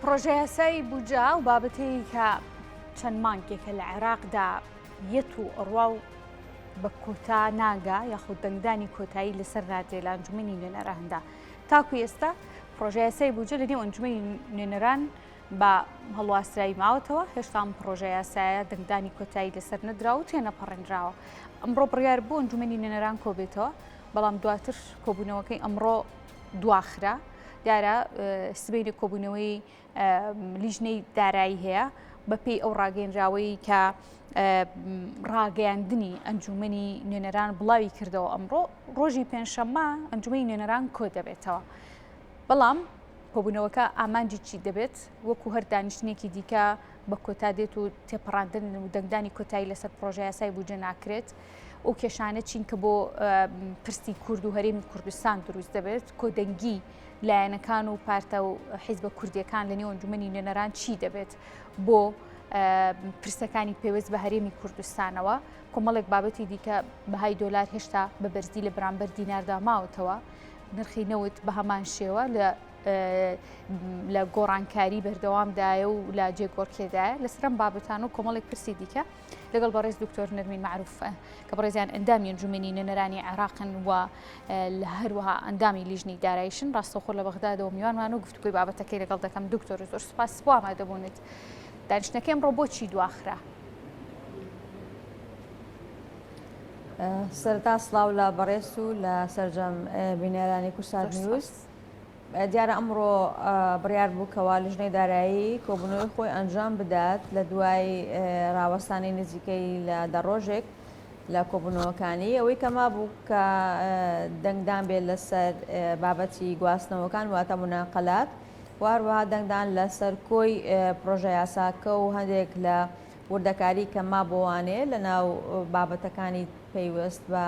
پڕۆژەیاسای بودجە ئەو بابەتەیە کە چەند مانگێکە لە عێراقدا یەت و ئەڕوا و بە کۆتا ناگا یاخود دەنگدانی کۆتایی لەسەر نادرێ لە ئەنجومەنی نوێنەراندا تاکو ئێستا پڕۆژەیاسای بودجە لە نێو ئەنجومەنی نوێنەران بە هەڵواسراوی ماوەتەوە، هێشتا ئەم پڕۆژە یاسایە دەنگدانی کۆتایی لەسەر نەدراوە و تێنەپەڕێنراوە. ئەمڕۆ بڕیار بوو ئەنجومەنی نوێنەران کۆبێتەوە، بەڵام دواتر کۆبوونەوەکەی ئەمڕۆ دواخرا. دیارە سبەینێ کۆبوونەوەی لیژنەی دارایی هەیە، بەپێی ئەو ڕاگەیەنراوەی کە ڕاگەیاندنی ئەنجومەنی نوێنەران بڵاوی کردەوە ئەمڕۆ ڕۆژی پێنجشەممە ئەنجومەنی نوێنەران کۆدەبێتەوە. بەڵام کۆبوونەوەکە ئامانجی چی دەبێت؟ وەکو هەر دانیشتنێکی دیکە بە کۆتا دێت و تێپەڕاندن و دەنگدانی کۆتایی لەسەر پڕۆژەیاسای بودجە ناکرێت. ئەو کێشانە چین کە بۆ پرسی کورد و هەرێمی کوردستان دروست دەبێت؟ کۆدەنگی لایەنەکان و پارتە و حیزبە کوردیەکان لە نێو ئەنجومەنی نوێنەران چی دەبێت بۆ پرسەکانی پێوەست بە هەرێمی کوردستانەوە؟ کۆمەڵێک بابەتی دیکە بەهای دۆلار هێشتا بە بەرزی لە بەرامبەر دیناردا ماوەتەوە. نرخی نەوت بە هەمان شێوە لە لە گۆڕانکاری بەردەوامدایە و لە جێگۆڕکێدایە لەسەر ئەم بابەتان و کۆمەڵێک پرسی دیکە لەگەڵ بەڕێز دکتۆر نەرمین معروف کە بەڕێزیان ئەندامی ئەنجومەنی نوێنەرانی عێراقن و لە هەروەها ئەندامی لیژنەی داراییشن ڕاستەوخۆ لە بەغدادەوە میوانمان و گفتوگۆی بابەتەکەی لەگەڵ دەکەم دکتۆر زۆر سوپاس بۆ ئامادەبوونت دانیشتنەکەی ئەمڕۆ بۆچی دواخرا؟ سەرەتا سڵاو لە بەڕێز و لە سەرجەم بینەرانی کوردسات نیوز. دیارە ئەمڕۆ بڕیار بوو کەوا لیژنەی دارایی کۆبوونەوەی خۆی ئەنجام بدات لە دوای ڕاوەستانی نزیکەی لە دە ڕۆژێک لە کۆبوونەوەکانی ئەوەی کە مابوو کە دەنگدان بێت لەسەر بابەتی گواستنەوەکان واتە مناقەلات و هەروەها دەنگدان لەسەر کۆی پرۆژە یاساکە و هەندێک لە وردەکاری کە مابۆوانێ لە ناو بابەتەکانی پەیوەست بە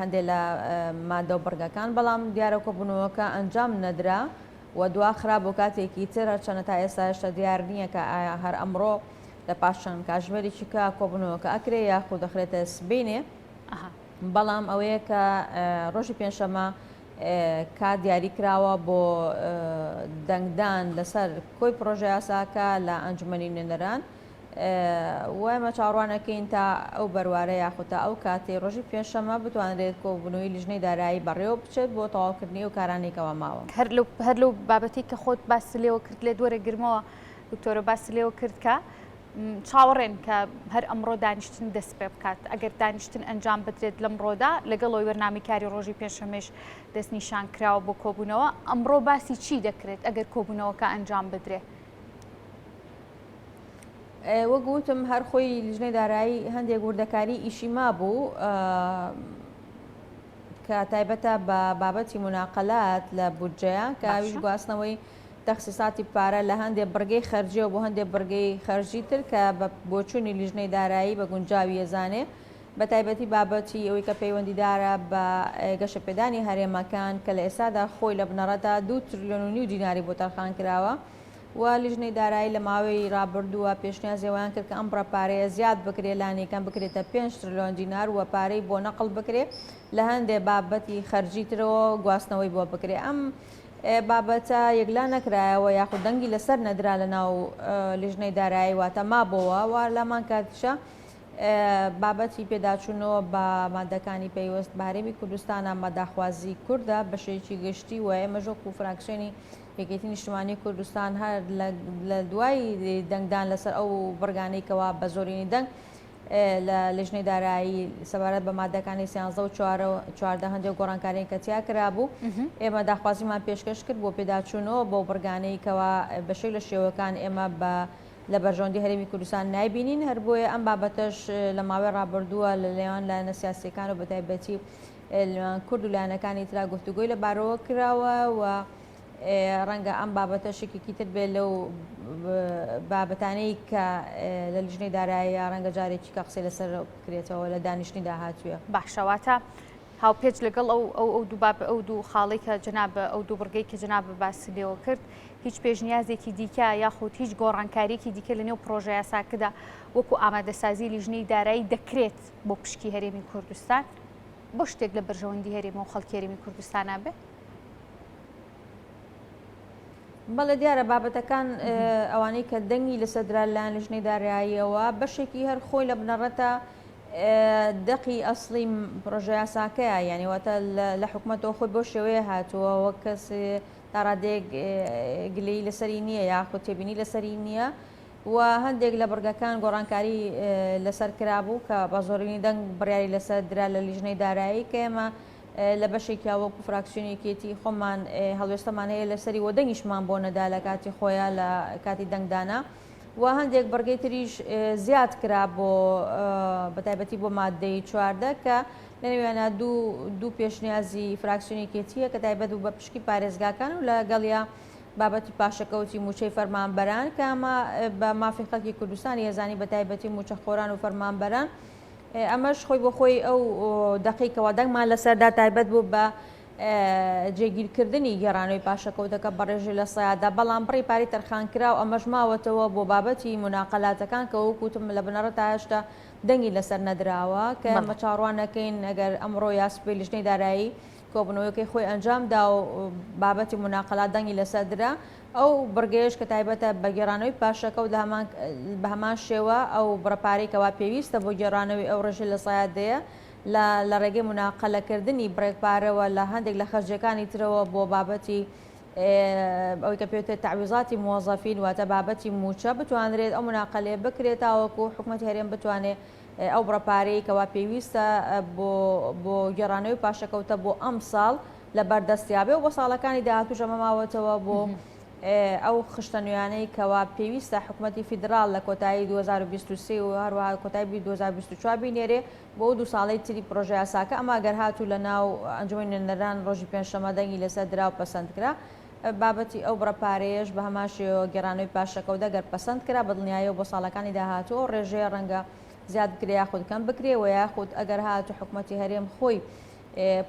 هەندێک لە مادە و بڕگەکان، بەڵام دیارە کۆبوونەوەکە ئەنجام نەدرا و دواخرا بۆ کاتێکی تر، هەرچەندە تا ئێستا هێشتا دیار نییە کە ئایا هەر ئەمڕۆ لە پاش چەند کاتژمێرێکی کە کۆبوونەوەکە ئەکرێ یاخود دەخرێتە سبەینێ، بەڵام ئەوەیە کە ڕۆژی پێنجشەممە کات دیاری کراوە بۆ دەنگدان لەسەر کۆی پڕۆژەیاساکە لە ئەنجومەنی نوێنەران و ئێمە چاوەڕوان ئەکەین تا ئەو بەروارە یاخود تا ئەو کاتەی ڕۆژی پێنجشەممە بتوانرێت کۆبوونەوەی لیژنەی دارایی بەڕێوە بچێت بۆ تەواوکردنی ئەو کارانەی کەوا ماوە. هەر لەو بابەتەی کە خۆت باست لێوە کرد لێت وەرەگرمەوە دکتۆرە باست لێوە کرد کە چاوەڕێن کە هەر ئەمڕۆ دانیشتن دەست پێ بکات ئەگەر دانیشتن ئەنجام بدرێت لەمڕۆدا لەگەڵ ئەوەی بەرنامەی کاری ڕۆژی پێنجشەممەش دەستنیشان کراوە بۆ کۆبوونەوە ئەمڕۆ باسی چی دەکرێت ئەگەر کۆبوونەوەکە ئەنجام بدرێت؟ وەک وتم هەر خۆی لیژنەی دارایی هەندێک وردەکاری ئیشی مابوو کە تایبەتە بە بابەتی مناقلات لە بودجەیە کە ئەویش گواستنەوەی تەخسیساتی پارە لە هەندێ بڕگەی خەرجیەوە بۆ هەندێ بڕگەی خەرجی تر کە بە بۆچوونی لیژنەی دارایی بە گونجاوی ئەزانێ بە تایبەتی بابەتی ئەوەی کە پەیوەندیدارە بە گەشەپێدانی هەرێمەکان کە لە ئێستادا خۆی لە بنەڕەتا دوو ترلیۆن و نیو دیناری بۆ تەرخان کراوە و لیژنەی دارایی لە ماوەی رابردووە پێشنیازی ئەوەیان کرد کە ئەم بڕە پارەیە زیاد بکرێ لانیکەم بکرێتە پێنج ترلیۆن دینار و پارەی بۆ نەقڵ بکرێ لە هەندێ بابەتی خەرجی ترەوە گواستنەوەی بۆ بکرێ ئەم بابەتە یەکلا نەکرایەوە یاخود دەنگی لەسەر نەدرا لە ناو لیژنەی دارایی واتە مابۆوە و لەمان کاتیشە بابەتی پێداچوونەوە بە مادەکانی پەیوەست بە هەرێمی کوردستانە مەداخوازی کوردە بە شێوەیەکی گشتی و ئێمەش وەکو فراکسیۆنی یەکێتی نیشتمانی کوردستان هەر لە دوای دەنگدان لەسەر ئەو بڕگانەی کەوا بە زۆرینی دەنگ لە لیژنەی دارایی سەبارەت بە مادەکانی سیانزە و 14 هەندێک گۆڕانکاریان کە تیا کرابوو ئێمە داخوازیمان پێشکەش کرد بۆ پێداچوونەوە بۆ بڕگانەی کەوا بەشێک لە شێوەکان ئێمە بە لە بەرژەوەندی هەرێمی کوردستان نایبینین هەر بۆیە ئەم بابەتەش لە ماوەی ڕابردووە لە نێوان لایەنە سیاسیەکان و بەتایبەتی لەنێوان کورد و لایەنەکانی ترا گفتوگۆی لەبارەوە کراوە و ڕەنگە ئەم بابەتەش یەکێکی تر بێت لەو بابەتانەی کە لە لیژنەی داراییە ڕەنگە جارێکی کە قسەی لەسەر بکرێتەوە لە دانیشتنی داهاتوویە. باشە واتە هاوپێچ لەگەڵ ئەو ئەو ئەو دوو باب ئەو دوو خاڵەی کە جەناب ئەو دوو بڕگەی کە جەناب باست لێوە کرد هیچ پێشنیازێکی دیکە یاخود هیچ گۆڕانکارییەکی دیکە لەنێو پڕۆژەیاساکەدا وەکو ئامادەسازی لیژنەی دارایی دەکرێت بۆ پشکی هەرێمی کوردستان بۆ شتێک لە بەرژەوەندی هەرێمە و خەڵکی هەرێمی کوردستانا بێ؟ بەڵێ دیارە بابەتەکان ئەوانەی کە دەنگی لەسەر درا لەلایەن لیژنەی داراییەوە بەشێکی هەر خۆی لە بنەڕەتە دەقی ئەسڵی پرۆژەیاساکەیە یعنی واتە لە حکومەتەوە خۆی بۆ شێوەیە هاتووە وەک کەس تا ڕادەیەک گلەیی لەسەری نییە یاخود تێبینی لەسەری نییە و هەندێک لە بڕگەکان گۆڕانکاری لەسەر کرابوو کە بە زۆرینی دەنگ بڕیاری لەسەر درا لە لیژنەی دارایی کە ئێمە لە بەشێکیا وەکو فراکسیۆنی یەکێتی خۆمان هەڵوێستەمان هەیە لەسەری و دەنگیشمان بۆ نەدا لە کاتی خۆیان لە کاتی دەنگدانە و هەندێک بڕگەی تریش زیاد کرا بۆ بەتایبەتی بۆ مادەی 14 کە لەنێویانە دوو پێشنیازی فراکسیۆنی یەکێتیە کە تایبەت بوو بە پشکی پارێزگاکان و لەگەڵیا بابەتی پاشەکەوتی مووچەی فەرمانبەران کە ئەمە بە مافی خەڵکی کوردستانی ئەزانی بە تایبەتی مووچەخۆران و فەرمانبەران ئەمەش خۆی بۆ خۆی ئەو دەقەی کەوا دەنگمان لەسەردا تایبەت بوو بە جێگیرکردنی گێڕانەوەی پاشەکەوتەکە بە ڕێژەی لە سەیادا بەڵام بڕی پارەی تەرخانکراو ئەمەش ماوەتەوە بۆ بابەتی موناقەلاتەکان کە وەک وتم لە بنەڕەتا هێشتا دەنگی لەسەر نەدراوە کە ئێمە چاوەڕوان دەکەین ئەگەر ئەمڕۆ یا سبەی لیژنەی دارایی کۆبوونەوەکەی خۆی ئەنجام دا و بابەتی موناقەلات دەنگی لەسەر درا ئەو بڕگەیەش کە تایبەتە بە گێڕانەوەی پاشەکەوت لە هەمان بە هەمان شێوە ئەو بڕە پارەی کەوا پێویستە بۆ گێڕانەوەی ئەو ڕێژەی لە سەیا دەیە لە لە ڕێگەی موناقەلەکردنی بڕێک پارەوە لە هەندێک لە خەرجیەکانی ترەوە بۆ بابەتی ئەوەی کە پێوترێت تەعویزاتی موەزەفین واتە بابەتی مووچە بتوانرێت ئەو موناقەلەیە بکرێت تاوەکو حکومەتی هەرێم بتوانێت ئەو بڕە پارەی کەوا پێویستە بۆ بۆ گێڕانەوەی پاشەکەوتە بۆ ئەمساڵ لە بەردەستیا بێ و بۆ ساڵەکانی داهاتووش ئەمە ماوەتەوە بۆ ئەو خشتە نوێیانەی کەوا پێویستە حکومەتی فیدراڵ لە کۆتایی 2023 و هەروەها کۆتایی 2024 بینێرێ بۆ ئەو دوو ساڵەی تری پرۆژەیاساکە، ئەمە ئەگەر هاتوو لە ناو ئەنجومەنی نوێنەران ڕۆژی پێنجشەممە دەنگی لەسەر درا و پەسەند کرا. بابەتی ئەو بڕە پارەیەش بە هەمان شێوە گێڕانەوەی پاشەکەوت ئەگەر پەسەند کرا بە دڵنیاییەوە بۆ ساڵەکانی داهاتوو ئەو ڕێژەیە ڕەنگە زیاد بکرێ یاخود کەم بکرێ و یاخود ئەگەر هاتوو حکومەتی هەرێم خۆی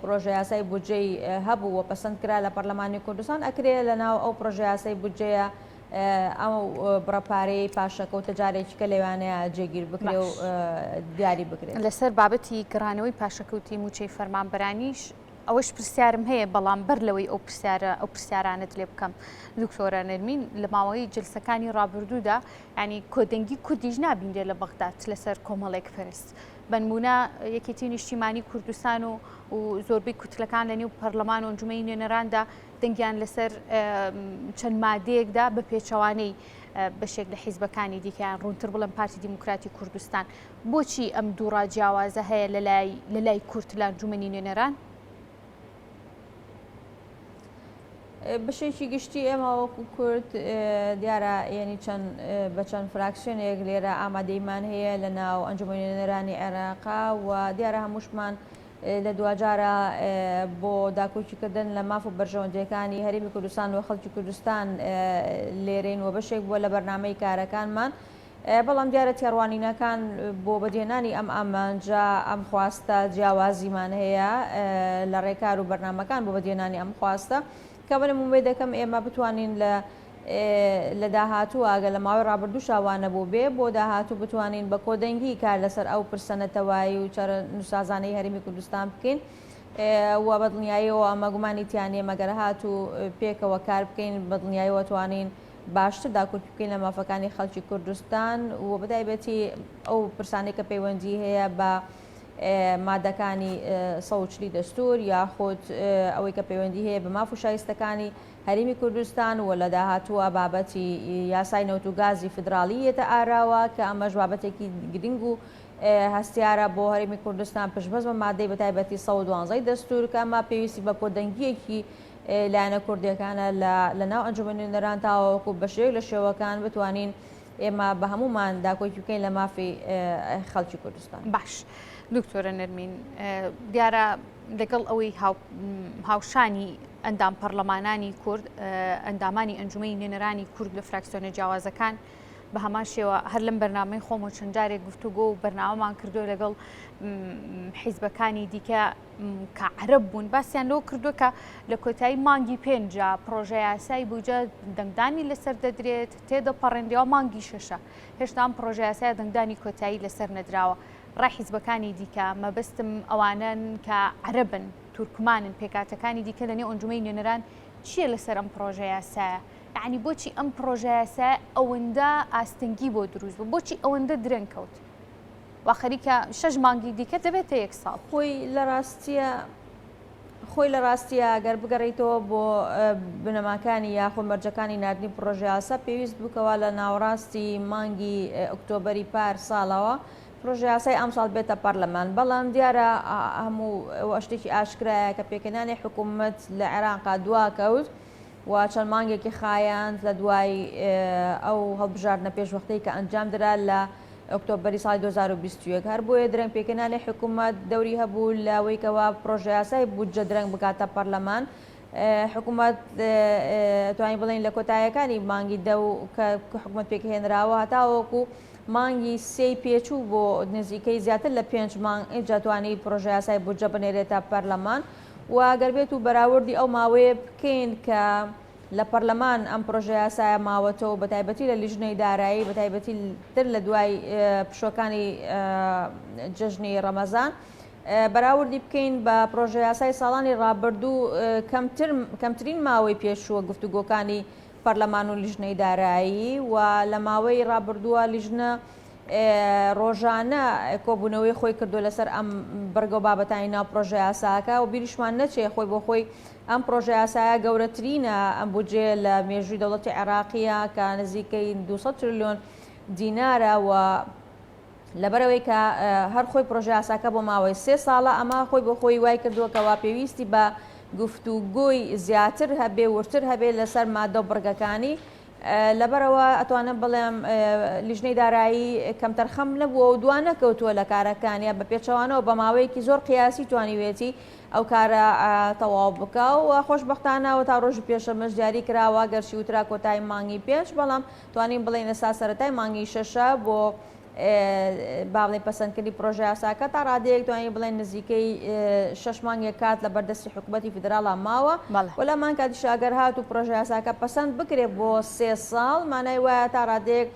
پرۆژەیاسای بودجەی هەبوو و پەسەند کرا لە پەرلەمانی کوردستان ئەکرێ لە ناو ئەو پرۆژەیاسای بودجەیە ئەو بڕە پارەیەی پاشەکەوتە جارێکی کە لەوانەیە جێگیر بکرێ و دیاری بکرێت. لەسەر بابەتی گەڕانەوەی پاشەکەوتی مووچەی فەرمانبەرانیش ئەوەش پرسیارم هەیە، بەڵام بەر لەوەی ئەو پرسیارە ئەو پرسیارانەت لێ بکەم دکتۆرە نەرمین لە ماوەی جلسەکانی ڕابردوودا ینی کۆدەنگی کوردیش نابینرێ لە بەغداد لەسەر کۆمەڵێک پرس بەنمونە یەکێتی نیشتیمانی کوردستان و و زۆربەی کوتلەکان لە نێو پەرلەمان و ئەنجومەنی نوێنەراندا دەنگیان لەسەر چەند مادەیەکدا بە پێچەوانەی بەشێک لە حیزبەکانی دیکەیان ڕوونتر بڵێم پارتی دیموکراتی کوردستان بۆچی ئەم دووڕا جیاوازە هەیە لە لای کورد لە ئەنجومەنی نوێنەران؟ بەشێکی گشتی ئێمە وەکو کورد دیارە یعنی چەند بە چەند فراکسیۆنێک لێرە ئامادەیمان هەیە لە ناو ئەنجومەنی نوێنەرانی عێراقا و دیارە هەمووشمان لە دواجارا بۆ داکۆکیکردن لە ماف و بەرژەوەندییەکانی هەرێمی کوردستان و خەڵکی کوردستان لێرەین و بەشێک بووە لە بەرنامەی کارەکانمان. بەڵام دیارە تێڕوانینەکان بۆ بەدیهێنانی ئەم ئامانجە، ئەم خواستە جیاوازیمان هەیە لە ڕێکار و بەرنامەکان بۆ بەدیهێنانی ئەم خواستە کە من ئومێد دەکەم ئێمە بتوانین لە لە داهاتوو ئەگەر لە ماوەی ڕابردووشا وا نەبووبێ بۆ داهاتوو بتوانین بە کۆدەنگی کار لەسەر ئەو پرسە نەتەوایی و چارەنووسسازانەی هەرێمی کوردستان بکەین و بە دڵنیاییەوە ئەمە گومانی تیا نییە مەگەر هاتوو پێکەوە کار بکەین بە دڵنیاییەوە توانین باشتر داکۆکی بکەین لە مافەکانی خەڵکی کوردستان و بەتایبەتی ئەو پرسانەی کە پەیوەندی هەیە بە مادەکانی 140 دەستور یاخود ئەوەی کە پەیوەندی هەیە بە ماف و شایستەکانی هەرێمی کوردستان و لە داهاتووە بابەتی یاسای نەوت و گازی فیدراڵی یەتە ئاراوە کە ئەمەش بابەتێکی گرنگ و هەستیارە بۆ هەرێمی کوردستان پشتبەست بە مادەی بەتایبەتی 112 دەستور کە ئەمە پێویستی بە کۆدەنگییەکی لایەنە کوردیەکانە لە ناو ئەنجومەنی نوێنەران تاوەکو بە شێوەیەک لە شێوەکان بتوانین ئێمە بە هەموومان داکۆکی بکەین لە مافی خەڵکی کوردستان. باش دکتۆرە نەرمین دیارە لەگەڵ ئەوەی هاوشانی ئەندام پەرلەمانانی کورد، ئەندامانی ئەنجومەنی نوێنەرانی کورد لە فراکسیۆنە جیاوازەکان بە هەمان شێوە هەر لەم بەرنامەی خۆمەوە چەند جارێک گفتوگۆ و بەرنامەمان کردووە لەگەڵ حیزبەکانی دیکە کە عەرەب بوون باسیان لەوە کردووە کە لە کۆتایی مانگی پێنجا پرۆژە یاسای بودجە دەنگدانی لەسەر دەدرێت تێدەپەڕێنرێەوە مانگی شەشە هێشتا ئەم پرۆژە یاسایە دەنگدانی کۆتایی لەسەر نەدراوە ڕای حیزبەکانی دیکە مەبەستم ئەوانەن کە عەرەبن تورکمانن، پێکهاتەکانی دیکە لەنێو ئەنجومەنی نوێنەران چییە لەسەر ئەم پڕۆژە یاسایە؟ یەعنی بۆچی ئەم پڕۆژەیاسایە ئەوەندە ئاستەنگی بۆ دروست بوو؟ بۆچی ئەوەندە درەنگ کەوت؟ وا خەریکە شەش مانگی دیکە دەبێتە یەک ساڵ. خۆی لە ڕاستیە خۆی لە ڕاستیە گەر بگەڕێیتەوە بۆ بنەماکانی یاخۆ مەرجەکانی ناردنی پڕۆژەیاسا پێویست بوو کەوا لە ناوەڕاستی مانگی ئۆکتۆبەری پار ساڵەوە پڕۆژەیاسای ئەمساڵ بێتە پەرلەمان بەڵام دیارە هەموو شتێکی ئاشکرایە کە پێکهێنانی حکوومەت لە عێراقا دواکەوت و چەند مانگێکی خایاند لە دوای ئەو هەڵبژاردنە پێشوەختەی کە ئەنجامدرا لە ئۆکتۆبەری ساڵی 2021. هەر بۆیە درەنگ پێکهێنانی حکوومەت دەوری هەبوو لەوەی کەوا پڕۆژەیاسای بودجە درەنگ بگاتە پەرلەمان. حکوومەت توانین بڵێین لە کۆتاییەکانی مانگی دە کە حکوومەت پێکهێنراوە هەتاوەکو مانگی سێی پێچوو بۆ نزیکەی زیاتر لە پێنج مانگ ئینجا توانی پڕۆژەیاسای بودجە بنێرێتە پەرلەمان و گەر بێت و بەراوردی ئەو ماوەیە بکەین کە لە پەرلەمان ئەم پڕۆژەیاسایە ماوەتەوە بە تایبەتی لە لیژنەی دارایی بە تایبەتی تر لە دوای پشوەکانی جەژنی ڕەمەزان بەراوردی بکەین بە پڕۆژەیاسای ساڵانی ڕابردوو کەمتر کەمترین ماوەی پێشووە گفتوگۆکانی پەرلەمان و لیژنەی دارایی و لە ماوەی ڕابردووە لیژنە ڕۆژانە کۆبوونەوەی خۆی کردو لەسەر ئەم بڕگە و بابەتانی ناو پرۆژە یاساکە و بیریشمان نەچێ خۆی بۆ خۆی ئەم پرۆژە یاسایە گەورەترینە ئەم بودجەیە لە مێژووی دەوڵەتی عێراقیە کە نزیکەی 200 تریلیۆن دینارە و لەبەرئەوەی کە هەر خۆی پرۆژەیاساکە بۆ ماوەی سێ ساڵە، ئەمە خۆی بۆ خۆی وای کردووە کەوا پێویستی بە گفتوگۆی زیاتر هەبێ، وردتر هەبێ لەسەر مادە و بڕگەکانی. لەبەرئەوە ئەتوانم بڵێم لیژنەی دارایی کەمتەرخەم نەبووە و دوا نەکەوتووە لە کارەکانیا، بە پێچەوانەوە بە ماوەیەکی زۆر قیاسی توانیویەتی ئەو کارە تەواو بکا و خۆشبەختانە و تا ڕۆژی پێنجشەممەش دیاری کراوە، گەرچی وترا کۆتایی مانگی پێنج، بەڵام توانین بڵێین ئێستا سەرەتای مانگی شەشە بۆ با بڵێین پەسەندکردنی پرۆژەیاساکە تا ڕادەیەک توانین بڵێن نزیکەی شەش مانگێک کات لە بەردەستی حکوومەتی فیدراڵا ماوە و لە مان کاتیش ئەگەر هات و پرۆژەیاساکە پەسەند بکرێت بۆ سێ ساڵ مانای وایە تا ڕادەیەک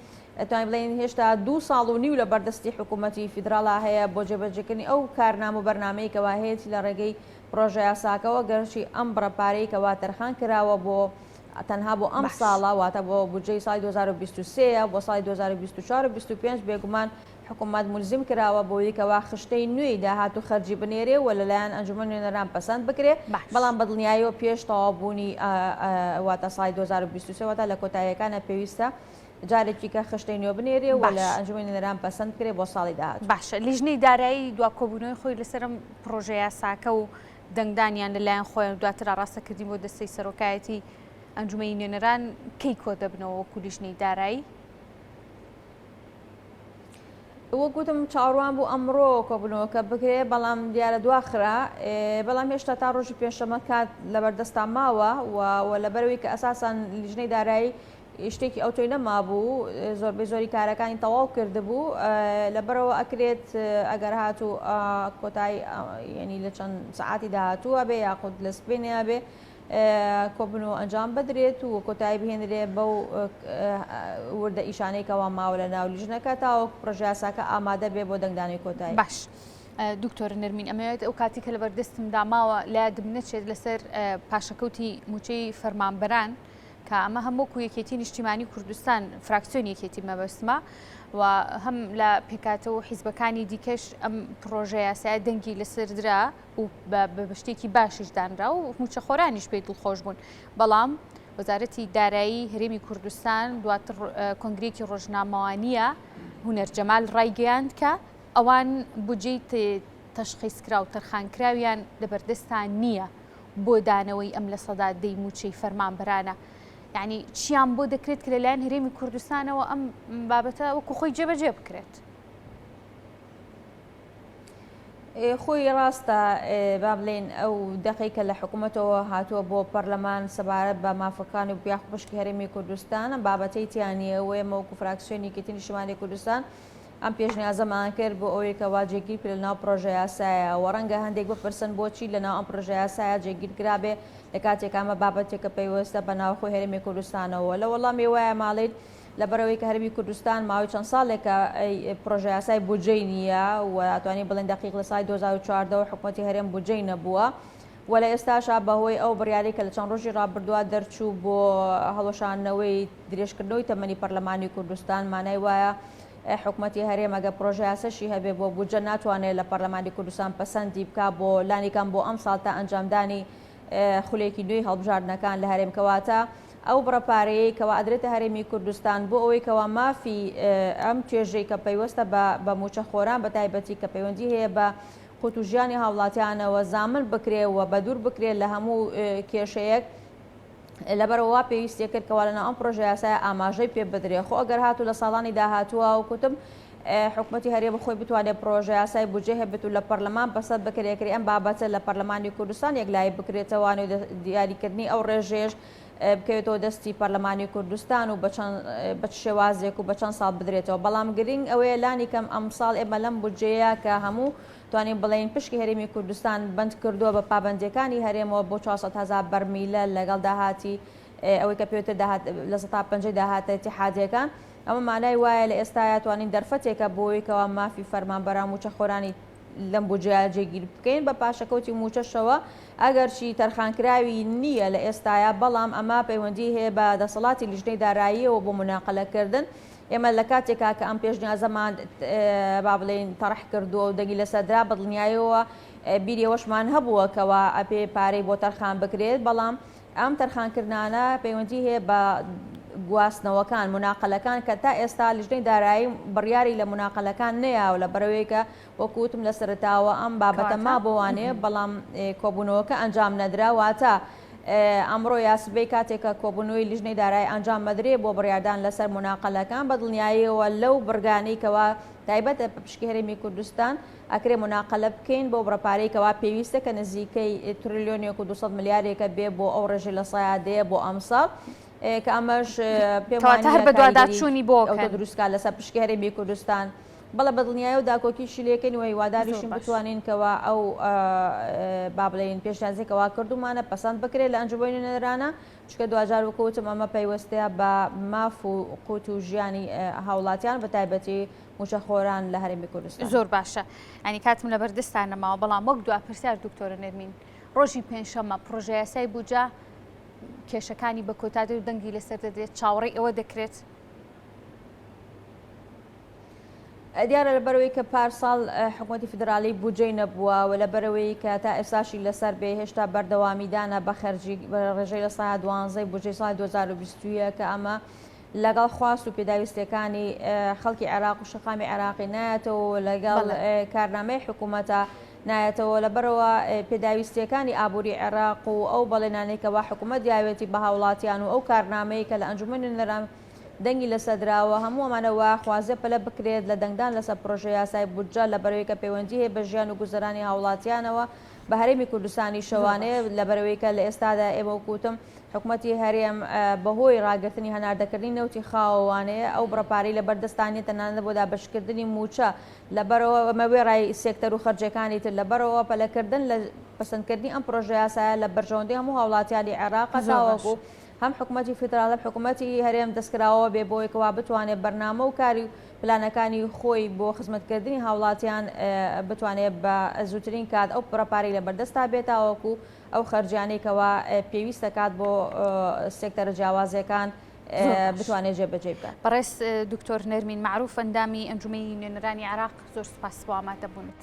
توانین بڵێین هێشتا دوو ساڵ و نیو لە بەردەستی حکوومەتی فیدراڵا هەیە بۆ جێبەجێکردنی ئەو کارنامە و بەرنامەی کەوا هەیەتی لە ڕێگەی پرۆژەیاساکەوە گەرچی ئەم بڕە پارەی کەوا تەرخان کراوە بۆ تەنها بۆ ئەم ساڵە واتە بۆ بودجەی ساڵی 2023 ە بۆ ساڵی 2024 و 25 بێگومان حکوومەت مولزیم کراوە بۆی کەوا خشتەی نوێی داهات و خەرجی بنێرێ و لەلایەن ئەنجومەنی نوێنەران پەسەند بکرێ بەڵام بەدڵنیاییەوە پێش تەواوبوونی واتە ساڵی 2023 واتە لە کۆتاییەکانە پێویستە جارێکی کە خشتەی نوێ بنێرێ و لە ئەنجومەنی نوێنەران پەسەند بکرێ بۆ ساڵی داهاتوو. باشە لیژنەی دارایی دوا کۆبوونەوەی خۆی لەسەر ئەم پڕۆژە یاساکە و دەنگدانیان لە لایەن خۆیان و دواتر ئاڕاستەکردنی بۆ دەستەی سەرۆکایەتی ئەنجومەنی نوێنەران کەی کۆدەبنەوە وەکو لیژنەی دارایی؟ وەک وتم چاوەڕوان بوو ئەمڕۆ کۆبوونەوەکە بکرێ بەڵام دیارە دواخرا بەڵام هێشتا تا ڕۆژی پێنجشەممە کات لەبەردەستا ماوە و لەبەرەوەی کە ئەساسان لیژنەی دارایی شتێکی ئەوتۆی نەمابوو، زۆربەی زۆری کارەکانی تەواو کردبوو، لەبەرئەوە ئەکرێت ئەگەر هاتوو کۆتایی یعنی لە چەند سەعاتی داهاتوو هەبێ یاخود لە سبەینێ هەبێ کۆبنەوە ئەنجام بدرێت و کۆتایی بهێنرێ بەو وردە ئیشانەی کەوا ماوە لە ناو لیژنەکە تاوەکو پڕۆژەیاساکە ئامادە بێ بۆ دەنگدانی کۆتایی. باش دکتۆر نەرمین ئەمەوێت ئەو کاتی کە لەبەردەستمدا ماوە لە یادم نەچێت لەسەر پاشەکەوتی مووچەی فەرمانبەران کە ئەمە هەم وەکو یەکێتی نیشتیمانی کوردستان فراکسیۆنی یەکێتی مەبەستمە و هەم لە پێکاتە و حیزبەکانی دیکەش ئەم پرۆژە یاسایە دەنگی لەسەر درا و بە شتێکی باشیش دانرا و موچەخۆرانیش پێی دڵخۆش بوون بەڵام وەزارەتی دارایی هەرێمی کوردستان دواتر کۆنگرێکی ڕۆژنامەوانیە هونەر جەمال ڕایگەیاند کە ئەوان بودجەی تەشخیصکرا و تەرخانکراویان لەبەردەستان نییە. بۆ دانەوەی ئەم 10% مووچەی فەرمانبەرانە یعنی چیان بۆ دەکرێت کە لەلایەن هەرێمی کوردستانەوە ئەم بابەتە وەکو خۆی جێبەجێ بکرێت؟ خۆی ڕاستە با بڵێین ئەو دەقەی کە لە حکوومەتەوە هاتووە بۆ پەرلەمان سەبارەت بە مافەکانی و یاخود پشکی هەرێمی کوردستان ئەم بابەتەی تیا نییە و ئێمە وەکو فراکسیۆنی یەکێتی نیشتمانی کوردستان ئەم پێشنیازەمان کرد بۆ ئەوەی کەوا جێگیر بکرێت لەناو پڕۆژەیاسایە و ڕەنگە هەندێک بپرسن بۆچی لەناو ئەم پڕۆژەیاسایە جێگیر کرابێ لە کاتێک ئەمە بابەتێکە پەیوەستە بە ناوخۆی هەرێمی کوردستانەوە لە وەڵامی وایە ماڵیت لەبەرئەوەی کە هەرێمی کوردستان ماوەی چەند ساڵێکە پڕۆژەیاسای بودجەی نییە و ئەتوانین بڵێن دەقیق لە ساڵی 2014 حکوومەتی هەرێم بودجەی نەبووە. و لە ئێستاشا بەهۆی ئەو بڕیارەی کە لە چەند ڕۆژی ڕابردووە دەرچوو بۆ هەڵوەشاندنەوەی درێژکردنەوەی تەمەنی پەرلەمانی کوردستان مانای وایە حکومەتی هەرێم ئەگەر پرۆژەیاسەشی هەبێ بۆ بودجە ناتوانێت لە پەرلەمانی کوردستان پەسەندی بکا بۆ لانیکەم بۆ ئەمساڵ تا ئەنجامدانی خولێکی نوێی هەڵبژاردنەکان لە هەرێم کەواتە ئەو بڕە پارەیەی کەوا ئەدرێتە هەرێمی کوردستان بۆ ئەوەی کەوا مافی ئەم توێژەی کە پەیوەستە بە بە مووچەخۆران بە تایبەتی کە پەیوەندی هەیە بە قوت و ژیانی هاوڵاتیانەوە زامن بکرێ و بەدوور بکرێت لە هەموو کێشەیەک لەبەرئەوە وا پێویستی کرد کەوا لەناو ئەم پرۆژە یاسایە ئاماژەی پێ بدرێ خۆ ئەگەر هاتوو لە ساڵانی داهاتووە وەکوتم حکومەتی هەرێم خۆی بتوانێت پرۆژە یاسای بودجە هەبێت و لە پەرلەمان پەسەند بکرێت کرێ ئەم بابەتە لە پەرلەمانی کوردستان یەکلایی بکرێتەوە و دیاریکردنی ئەو ڕێژەیەش بکەوێتەوە دەستی پەرلەمانی کوردستان و بە چەند بە چ شێوازێک و بە چەند ساڵ بدرێتەوە بەڵام گرنگ ئەوەیە لانی کەم ئەمساڵ ئێمە لەم بودجەیە کە هەموو توانین بڵێین پشکی هەرێمی کوردستان بەند کردووە بە پابەندییەکانی هەرێمەوە بۆ 400 هەزار بەرمیلە لەگەڵ داهاتی ئەوەی کە پێوتر داهات لە سەتا پەنجەی داهاتە ئیتیحادییەکان ئەمە مانای وایە لە ئێستایا توانین دەرفەتێکە بۆی کەوا مافی فەرمانبەران مووچەخۆرانی لەم بودجەیە جێگیر بکەین بە پاشەکەوتی مووچەشەوە ئەگەرچی تەرخانکراوی نییە لە ئێستایا بەڵام ئەمە پەیوەندی هەیە بە دەسەڵاتی لیژنەی داراییەوە بۆ موناقەلەکردن ئێمە لە کاتێکا کە ئەم پێشنیازەمان با بڵێین تەڕح کردووە و دەنگی لەسەر درا بەدڵنیایەوە بیری ئەوەشمان هەبووە کەوا ئەپێ پارەی بۆ تەرخان بکرێت بەڵام ئەم تەرخانکردنانە پەیوەندی هەیە بە گواستنەوەکان مناقەلەکان کە تا ئێستا لیژنەی دارایی بڕیاری لە مناقەلەکان نەیاوە لە بەرەوەی کە وەکو وتم لە سەرەتاوە ئەم بابەتە مابۆوانێ بەڵام کۆبوونەوەکە ئەنجام نەدرا واتە ئەمڕۆ یا سبەی کاتێک کە کۆبوونەوەی لیژنەی دارایی ئەنجام مەدرێ بۆ بڕیاردان لەسەر موناقەلەکان بە دڵنیاییەوە لەو بڕگانەی کەوا تایبەتە بە پشکی هەرێمی کوردستان ئەکرێ موناقەلە بکەین بۆ بڕە پارەی کەوا پێویستە کە نزیکەی ترلیۆنێک و 200 ملیارێکە بێ بۆ ئەو ڕێژەی لە سەیا دەیە بۆ ئەمساڵ کە ئەمەش پێم کەواتە وانییە هەر کاریگەری بەدواداچوونی بۆ ئەوتۆ کەن. دروست کات لەسەر پشکی هەرێمی کوردستان. بەڵێ بەدڵنیایەوە داکۆکیشی لێکەین و زۆر هیواداریشین باش. بتوانین کەوا ئەو با بڵێین پێشنیازەی کەوا کردوومانە پەسەند بکرێت لە ئەنجومەنی نوێنەرانە چونکە دواجار وەکو وتم ئەمە پەیوەستەیە بە ماف و قوت و ژیانی هاوڵاتیان بە تایبەتی مووچەخۆران لە هەرێمی کوردستان. زۆر باشە یانی کاتم لەبەردەستان نەماوە بەڵام وەک دوا پرسیار دکتۆرە نەرمین ڕۆژی پێنجشەممە پڕۆژەیاسای بودجە کێشەکانی بە کۆتا دێت و دەنگی لەسەر دەدرێت چاوەڕێی ئەوە دەکرێت؟ دیارە لەبەرئەوەی کە پارساڵ حکومەتی فیدرالی بودجەی نەبووە و لەبەرئەوەی کە تا ئێستاشی لەسەر بێ هێشتا بەردەوامیدانە بە خەرجی بە ڕێژەی لە سەدا دوانزەی بودجەی ساڵی 2021 کە ئەمە لەگەڵ خواست و پێداویستیەکانی خەڵکی عێراق و شەقامی عێراقی نایەتەوە و لەگەڵ کارنامەی حکوومەتە نایەتەوە لەبەرەوە پێداویستیەکانی ئابووری عێراق و ئەو بەڵێنانەی کەوا حکوومەت یاوێتی بە هاوڵاتیان و ئەو کارنامەی کە لە ئەنجومەنی نوێنەران دەنگی لەسەر دراوە، هەموو ئەمانە وا خوازێ پەلە بکرێت لە دەنگدان لەسەر پرۆژە یاسای بودجە لەبەرئەوەی کە پەیوەندی هەیە بە ژیان و گوزەرانی هاوڵاتیانەوە بە هەرێمی کوردستانیشەوانێ لەبەرئەوەی کە لە ئێستادا ئێمە وەکو وتم حکومەتی هەرێم بەهۆی ڕاگرتنی هەناردەکردنی نەوتی خاوەوانێ ئەو بڕە پارەی لەبەردەستا نیە تەنانەت بۆ دابەشکردنی مووچە لەبەرئەوە ئەمە وێڕای سێکتەر و خەرجیەکانی تر لەبەرئەوە پەلەکردن لە پەسەندکردنی ئەم پرۆژە یاسایە لە بەرژەوەندی هەموو هاوڵاتیانی عێراقە تاوەکو هەم حکومەتی فیدراڵ هەم حکومەتی هەرێم دەستکراوە بێ بۆی کەوا بتوانێت بەرنامە و کاری و پلانەکانی خۆی بۆ خزمەتکردنی هاوڵاتیان بتوانێت بە زووترین کات ئەو بڕە پارەی لەبەردەستا بێت تاوەکو ئەو خەرجیانەی کەوا پێویست دەکات بۆ سێکتەرە جیاوازەکان بتوانێت جێبەجێی بکات. بەڕێز دکتۆر نەرمین مەعروف ئەندامی ئەنجومەنی نوێنەرانی عێراق زۆر سوپاس بۆ ئامادەبوونت.